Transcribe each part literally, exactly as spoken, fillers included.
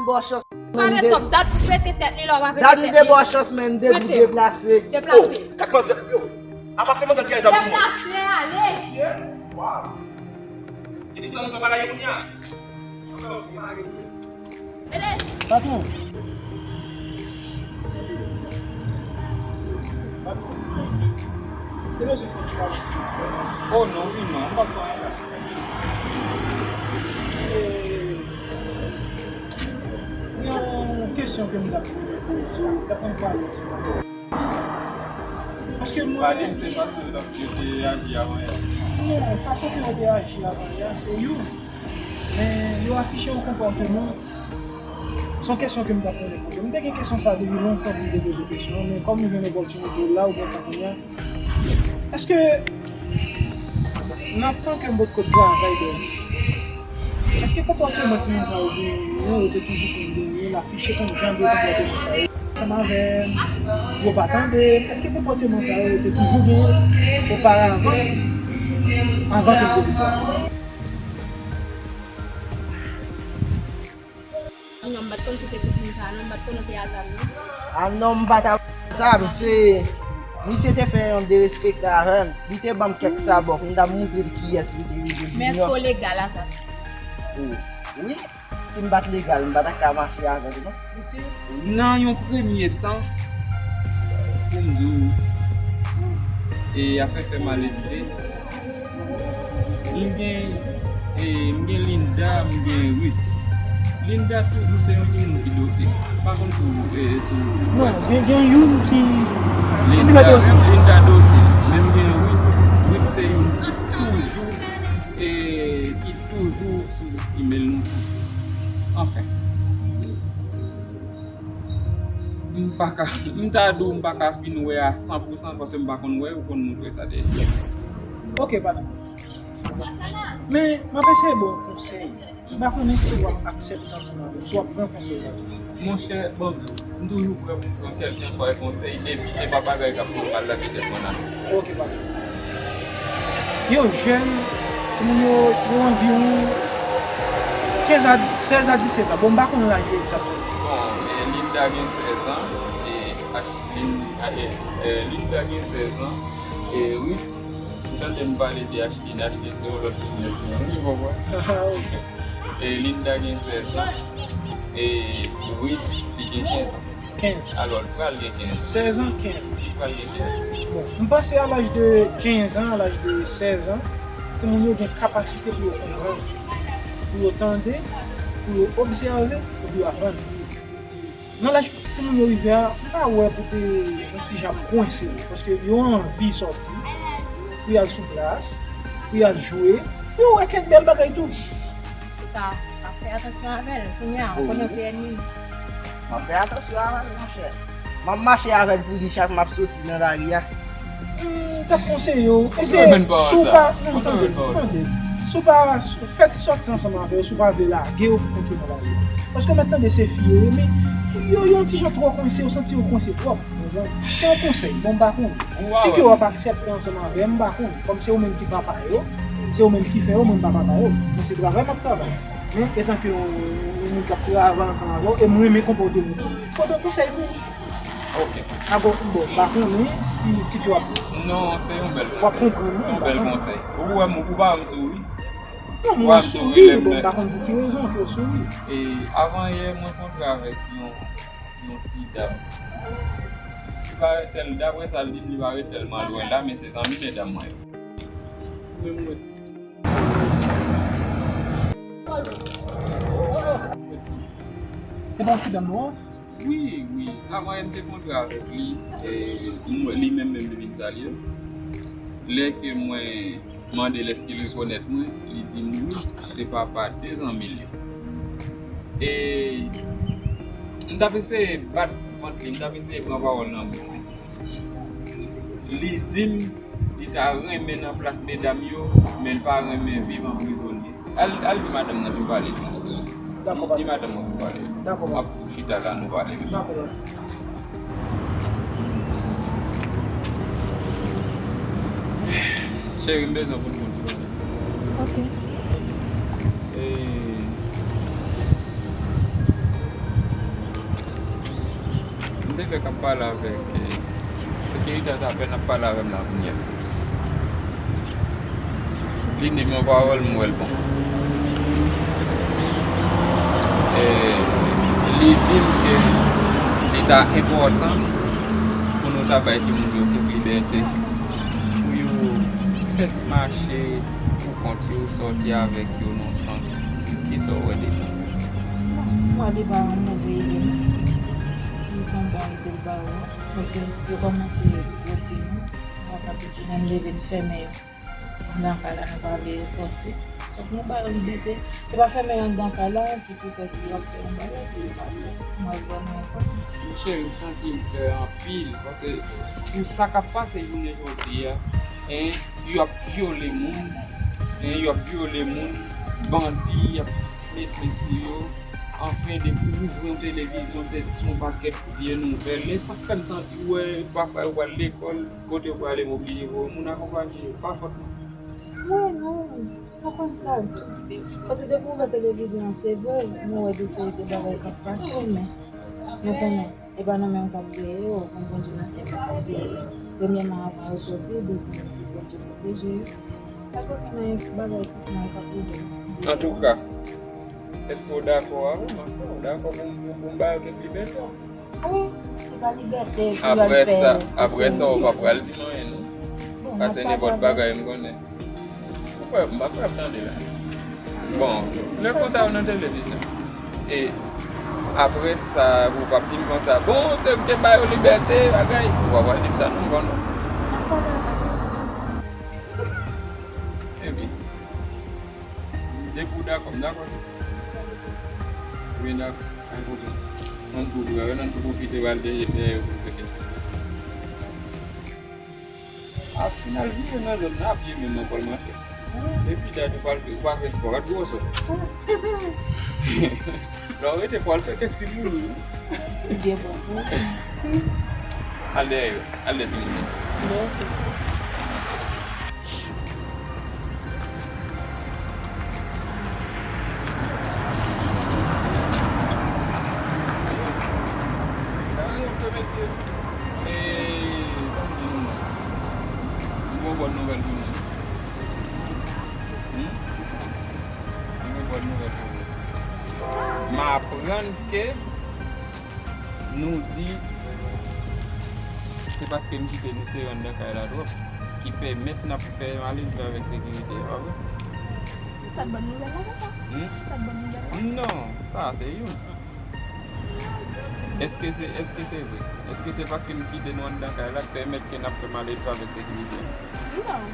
Bò chans, men, li de- Kòb, dat pou pete tèt li la, w ap pete tèt li. Dat li de bò chans, men, li de- deplase. Deplase. Oh, kat manzè, yo. Apa se manzè ki al zam sou mwen. Deplase, ale. Wow. Epi sa nou fè bagay yo kounye a. Patwon. Patwon. Te bezwen fè ti pale ti. Oh non, wi non, m p ap fè anyen la. Eh, gen yon kesyon ke m t ap renmen poze w, m t ap renmen pale ansanm avè w. Paske mwen... Pale m, se fason yo t ap, yo te aji avan yè. Non, fason ke yo te aji avan yè, se youn. Men yo afiche yon konpòteman. Se yon kesyon ke m t ap renmen poze. M te gen kesyon sa depi lontan pou m te poze kesyon an, men kòm m jwenn opòtinite la, ou gen tan kounye a, èske nan tan ke m potko travay bò isi, èske konpòteman timoun sa yo genyen an, yo te toujou konn genyen l, afiche konn jan de konpòteman sa yo ansanm avè m, yo pa tande m, èske konpòteman sa yo, yo te toujou genyen oparavan, avan ke m te vin travay? Non, m pa t konn si se pou timoun sa a, non, m pa t konn ou te al zam, non. Ah non, m pa t al zam, se misye te fè yon derespekte avè m. Li te ban m kèk sabò pou m ta moutre l kiyès li te ye. Men èske w legal a sa? Oh, wi, si m pa t legal, m pa ta ka mache avè l, non. Ou si? Nan yon premye tan, pou m di w, e afè fè malelve, M gen, e, m gen Linda, m gen Ruth. Linda toujou se yon timoun ki dose. M pa konn si w, e, si w wè sa. Non, gen, gen youn ki, ki trè dose. Linda dose, men m gen Ruth. Ruth se youn ki toujou, e, ki toujou souzestime l nan sans. Anfen. M pa ka, m ta di w m pa ka fin wè a san pou san paske m pa konn wè, ou konn montre sa dèyè. Ok, patwon. Men, m ap eseye ba w konsèy. M pa konnen si w ap aksepte ansanm avè m, si w ap pran konsèy la. Monchè, bon, m toujou prè pou m pran kèlkanswa konsèy, depi se pa bagay k ap fè m mal lage tèt mwen nan. Ok, patwon. Yo jèn, timoun yo, yo anviwon kenz a, sèz a disèt an. Bon, m pa konn laj yo egzakteman. Bon, e, Linda gen sèz an, e, Lin-, a, e, e, Linda gen sèz an, e, Ruth, ou tande m pale de Ashley, Ashley se yon lòt biznis mwen, wi, ou konprann? Ah, ok. E, Linda gen sèz an, e, Ruth, li gen kenz an. Kenz. Alò, li pral gen kenz. Sèz an, kenz an. Li pral gen kenz an. Bon, m panse a laj de kenz an, a laj de sèz an, timoun yo gen kapasite pou yo konprann, pou yo tande, pou yo obsève, epi yo aprann. Nan laj timoun yo rive a, m pa wè pou te yon ti jan kwense yo, paske yo anvi sòti, pou y al sou plas, pou y al jwe, pou yo wè kèk bèl bagay tou. Sa, m ap fè atansyon avè l. Kounye a, ou konnen w se ènmi m. M ap fè atansyon avè l, monchè. M ap mache avè l pou li chak m ap soti nan lari a. M t ap konseye w, eseye, si w pa, non, tande, tande. Si w pa, fè ti sòti ansanm avè yo, si w pa vle lage yo pou kont yo nan lari a. Paske mèt tande se fi yo ye, men yo, yo yon ti jan twò kwense, yo santi yo kwense twòp. Ou konprann? Se yon konsèy, bon, m pa konnen. Si ke w ap aksepte ansanm avè m, m pa konnen. Kòm se ou menm ki papa yo, se ou menm ki fè yo, mwen m pa papa yo. Men se travay m ap travay. Men etanke yon, yon moun k ap travay ansanm avè w, e m renmen konpòte moun tou, fò w konsèy pou ou. Ok. A bon, bon, m pa konnen si, si ke w ap, non, se yon bèl konsèy. W ap konprann mwen, se yon bèl konsèy. Ou wè m, ou pa wè m souri? Non, mwen souri, bon, m pa konn pou ki rezon ke w souri. E avan yè, mwen kontre avèk yon, yon ti dam. Li pa ret tèl, daprè sa l di m, li pa ret tèlman lwen la, men se zanmi medam mwen yo. Ou menm, ou wè. Te bon ti dam non? Wi, wi. Avan yè m te kontre avèk li, e, m wè li menm menm li vin salye m. Lè ke mwen mande l èske l rekonèt mwen, li di m wi, se papa de zanmi l yo. E m t ap eseye bat vant li, m t ap eseye pran pawòl nan bouch li. Li di m li ta renmen nan plas medam yo, men l pa renmen viv an prizonye. Al, al di madanm nan vin pale ti. Dakò, di, di madanm nan vin pale. Dakò, m ap chita la, nou pale. Dakò, papa. Cheri, m bezwen pou n konn ti pale. Ok. E, K ap pale avèk, eh, sekirite a, t apèn ap pale avè m la kounye a. Li di m yon pawòl, m wè l bon. Eh, li di m ke li ta enpòtan pou nou ta bay timoun yo kèk libète, pou yo fè ti mache pou kont yo, sòti avèk yo nan sans. Kisa w wè de sa? Bon, m wè li pa yon move ide non. Li se yon bon ide l ba yo. Paske yo kòmanse gwo timoun. Yo kapab menm leve n fèmen yo anndan kay la, nou pa vle yo sòti. Fòk nou ba yo libète. Se pa fèmen yo anndan kay la ki pou fè si y ap fè yon bagay ke yo pa vle. M wè l vrèman enpòtan. Cheri, m santi m pè anpil, paske pou sa k ap pase jounen jodi a, en, y ap vyole moun, en, y ap vyole moun, bandi, y ap met men sou yo. Anfen, depi w ouvri yon televizyon, se, se yon pakèt vye nouvèl. E sa k fè m santi, wè, pafwa yo pral lekòl, kote yo prale, m oblije voye moun akonpanye yo. Pa fòt mwen. Wi, non, nou konn sa tou. Paske depi w ouvè televizyon an, se vre, nou wè de seri de bagay k ap pase, men nou konnen. E pa nou menm k ap veye yo, konn Bondye nan syèl la k ap veye yo. Premyèman, avan yo soti, dezyèmman, se Bondye pwoteje yo. Pa gen okenn bagay ki mal k ap rive yo. Antouka, èske w dakò avè m, anfen, w dakò pou m, pou, pou m ba yo kèk libète? Wi, se pa libète pou yo al fè. Apre sa, apre sa, w pa pral di m anyen, non. Bon, paske nenpòt bagay, m konnen. Ou kwè, m pa kwè ap tande la. Bon, lè konsa yo nan televizyon. E apre sa, ou p ap di m konsa, bon, se ou ki te ba yo libète, bagay. Ou pa pral di m sa non, m konnen. Epi, depi w dakò, m dakò tou. Wi, dakò. Ann koute. Ann koute, ann pwofite pral dèyè, dèyè yo pou fè kèk. Ap fin al vire nan zòn nan, ap vire menm nan pral mache. Epi dat ou pral fè, ou pa fè espò, gad gwo sòt. Lè w rete pral fè kèk ti boulou. Ou byen bon tou. Al dèyè yo, al dèyè timoun. Bon, ok. Mesye, e, ban m di nou, m gon bòn nouvèl pou nou. Hmm? M gon bòn nouvèl pou nou. M aprann ke nou di se paske n kite nou sere anndan kay la twòp ki pèmèt n ap fè malelve avèk sekirite, pa vre? Sa t bòn nouvèl la konsa? Hmm? Sa t bòn nouvèl la? Non, sa se youn. Èske se, èske se vre? Èske se paske n kite nou anndan kay la k pèmèt ke n ap fè malelve avèk sekirite? Non.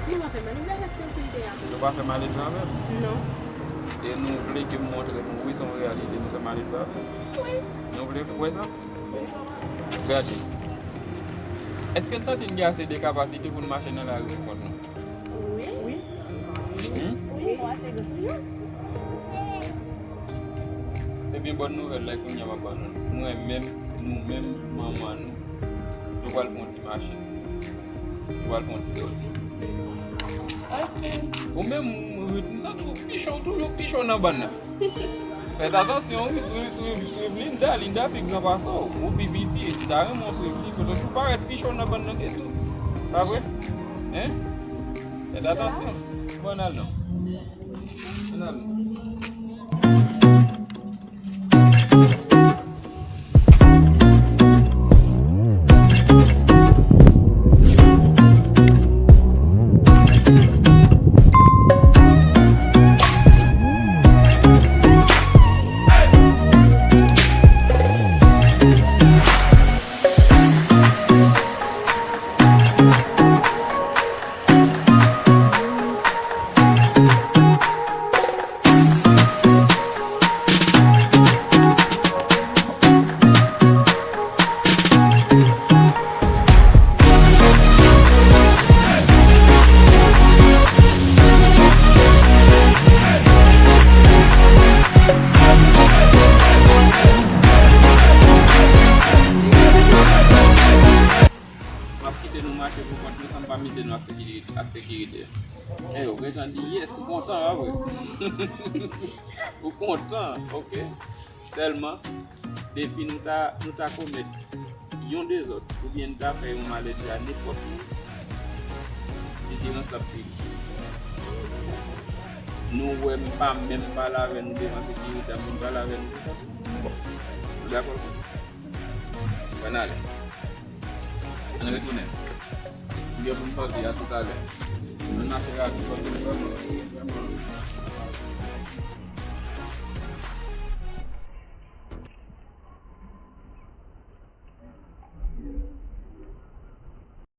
Nou pa fè malelve avèk sekirite a. Nou pa fè malelve avè l? Non. E nou vle ke m montre nou, wi, se yon reyalite, nou fè malelve avè l? Wi. Nou vle wè sa? Gade. Èske n santi n gen ase de kapasite pou n mache nan lari pou kont nou? Wi. Wi. Hmm? Wi, nou ase gwo toujou. Ebyen, bòn nouvèl la, kounye a m ap ban nou l. Mwen menm, nou menm, manman nou, nou pral fè yon ti mache. Nou pral fè yon ti sòti. Ok. Ou menm, Ruth, m santi w pi cho, w toujou pi cho nan bann nan. Fèt atansyon, wi, swiv, swiv, swiv Linda. Linda pi gran pase w. Ou pi piti. M ta renmen w swiv li. Kote w toujou parèt pi cho nan bann nan ke tout. Pa vre? Hein? Fèt atansyon. Bon, ann al non. Ann al non. M ap kite nou mache pou kont nou san m pa mete nou ak sekirite, ak sekirite. E, ou gentan di yes, ou kontan, pa vre? Ou kontan, ok. Sèlman, Depi nou ta, nou ta komèt yon dezòd, oubyen nou ta fè yon malèt a nenpòt moun, se te nan sa peyi. Nou wè m pa menm pale avè nou devan sekirite, m vin pale avè nou devan. Bon, nou dakò? Ann ale. Ann retounen. M gen pou m sòti, a toutalè. Ann mache rapid, paske m vrèman, vrèman.